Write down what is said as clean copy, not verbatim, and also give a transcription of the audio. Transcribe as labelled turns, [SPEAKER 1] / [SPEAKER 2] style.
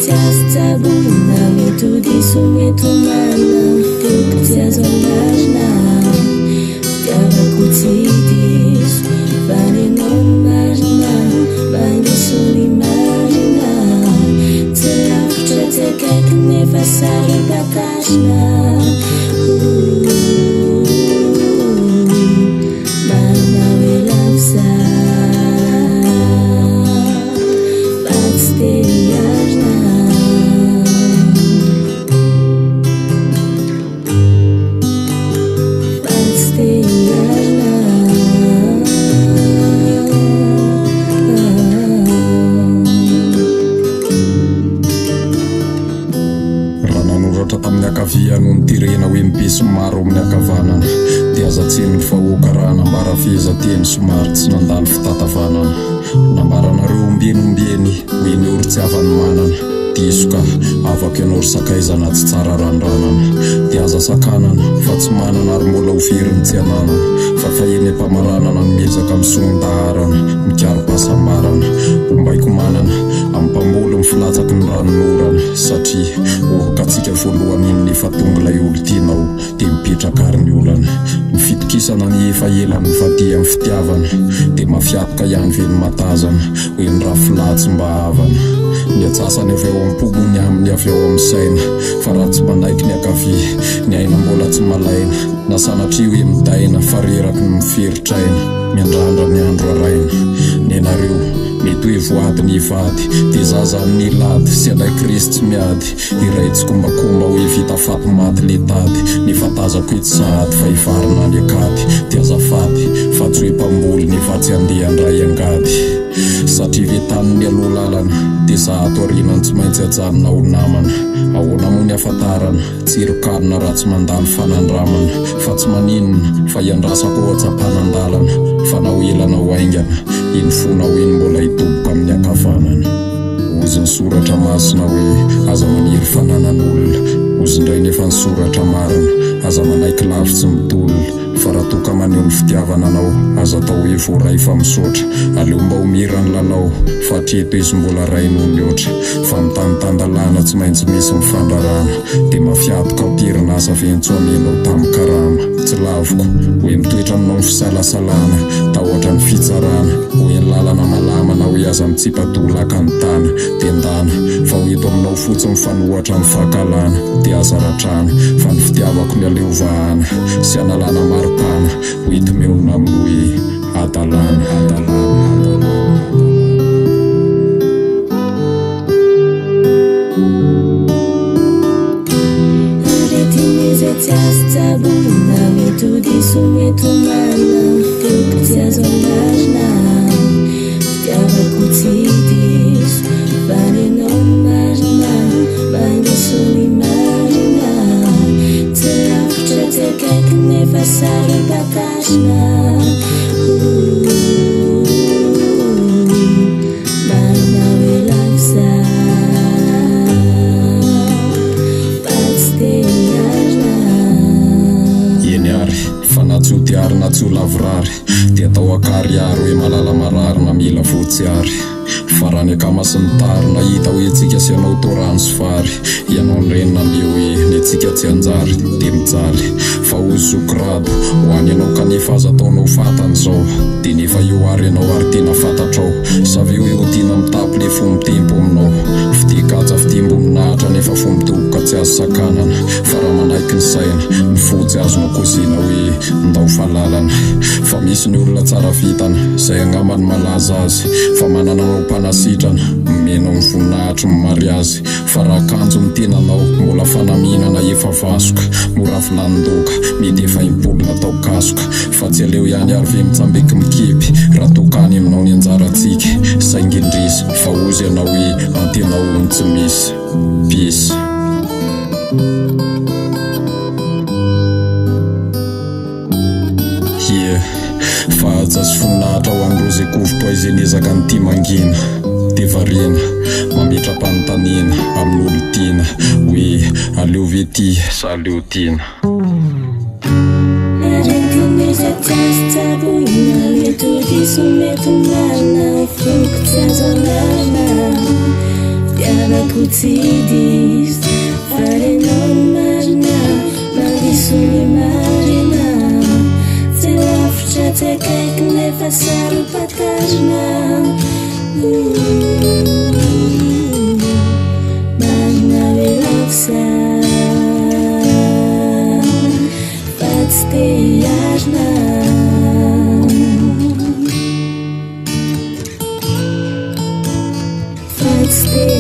[SPEAKER 1] tsy azo tsaboina Mety ho diso mety ho marina Foko tsy azo anarina Fitiavako tsy diso Fa ny anao no marina Mandiso ny marina Tsy lavitra tsy akaiky nefa saro-patarina Marina hoe lavo za Fa tsy te hiarina Fa tsy te hiarina
[SPEAKER 2] Raha nanoratra tamin'ny ankavia no noterena ho eny besinimaro amin'ny ankavanana, dia aza tsiny ny vahoaka raha hanambara fehezanteny somary tsy nandalo fitatavanana. Nambaranareo ombieny ombieny hoe ny ory tsy havan'ny manana. Diso ka, havako ianao ry sakaiza na tsy tsara randranana. Dia aza sakanana fa tsy manana ary mbola ho very ny tsy ananana. Fa fa eny am-pamaranana no miezaka misongon-daharana, mikaro-pahasambarana. Ombaiko manana. Ampamboly ny filatsaky ny ranonorana satria oroka antsika voalohany iny nefa tonga ilay olon-tianao dia mipetraka ary ny olana. Ny fitokisana anie efa ela nivadihan'ny fitiavana dia mafiatoka ihany ve ny matazana hoe ny rafilahy tsy mba havana. Ny antsasany avy ao am-po moa ny aminy avy ao amin'ny saina fa raha tsy manaiky ny ankavia ny aina mbola tsy malaina na sanatria hoe midaina fa reraky ny miferitr'aina miandrandra ny andro haraina. Nenareo. Mety hoe voady ny hivady Dia za zany ny lady Sy anay krisy tsy miady Iray tsikombakomba hoe vita faty maty le tady Nefa tazako etsy sahady Fa hivarina any akady Dia azafady Fa tsy hoe mpamboly Nefa tsy andeha handray angady Satria ve tany mialoha lalana Dia za ato aoriana no tsy maintsy ajanona ho namana Ahoana moa ny hafantarana Tsiron-kanina raha tsy mandalo fanandramana Fa tsy maninona fa iandrasako ao an-tsampanan-dalana Fa na ho ela na ho haingana Iny fonao iny mbola hidoboka amin'ny ankavanana Hozy ny soratra masina hoe aza maniry fananan'olona Hozy indray nefa ny soratra marina Aza manaiky lavo tsy mitolona Fa raha toa ka maneho ny fitiavana anao, aza atao hoe voaray fa misaotra. Aleo mba ho mira ny lalao, fa hatreto izy mbola ray noho ny otra. Fa ny tany tan-dalàna tsy maintsy misy ny fandrarana. Dia mafiatoka am-perinasa ve ny tsoamenao tamin-karama? Tsy laviko, hoe mitoetra aminao ny fisalasalana, tahotra ny fitsarana, hoe ny lalana malama na hoe aza mitsipa-doha laka ny tana. Dia ndana, fa ho eto aminao fotsiny mifanohatra amin'ny fankahalana. Dia aza ratrana, fa ny fitiavako ny aleo vahana. Sy analana maripana ho enti-mionona amin'ny hoe hadalana, hadalana, hadalana.
[SPEAKER 1] Aretina izay tsy azo tsaboina, mety ho diso, mety ho marina, foko tsy azo anarina, fitiavako tsy diso, fa ny anao no marina, mandiso ny marina. Tsy lavitra tsy akaiky nefa saro-patarina Marina hoe lavo za Fa tsy te hiarina.
[SPEAKER 2] Eny ary, fa na tsy ho diary na tsy ho lavorary Dia atao ankarihary hoe malala marary na mila voatsiary. Fa raha ny akama sy ny tary nahita hoe tsika sy ianao toa rano sy vary Ianao ny reny naneho hoe ny antsika tsy hanjary dia mijaly Fa hozy zoky rado ho any ianao kanefa aza ataonao fatany izao Dia nefa eo ary ianao ary tena fantatrao Sa ve hoe ho tiana mitapy le fo mitempo aminao Fitia kaja fitiam-boninahitra nefa fo midoboka tsy azo sakanana Fa raha manaiky ny saina, ny fo tsy azonao kozina hoe ndao fa lalana Fa misy ny olona tsara vintana, izay angamba no malaza azy Fa manana anao mpanasitrana, omenao ny voninahitry ny mariazy Fa raha kanjo ny tenanao, mbola fanamiana na efa vasoka Mora vilanin-doka, mety efa impolo natao kasoka Fa tsy aleo ihany ary ve mitsambeky mikipy Raha toa ka any aminao ny anjarantsika Saingy indrisy, fa hozy ianao hoe antenao hono tsy misy. Peace. Yeah. Fa haja sy voninahitra ho an'ireo izay kovoka izay niezaka nitia mangina dia variana mametra-panontaniana amin'olon-tiana hoe aleo ve tia sa aleo tiana.
[SPEAKER 1] Aretina izay tsy azo tsaboina, mety ho diso, mety ho marina, foko tsy azo anarina. Fitiavako tsy diso fa ianao no marina, mandiso ny marina. Tsy lavitra tsy akaiky nefa saro-pantarina. Marina hoe lafo za fa tsy te hiarina. Fa tsy te.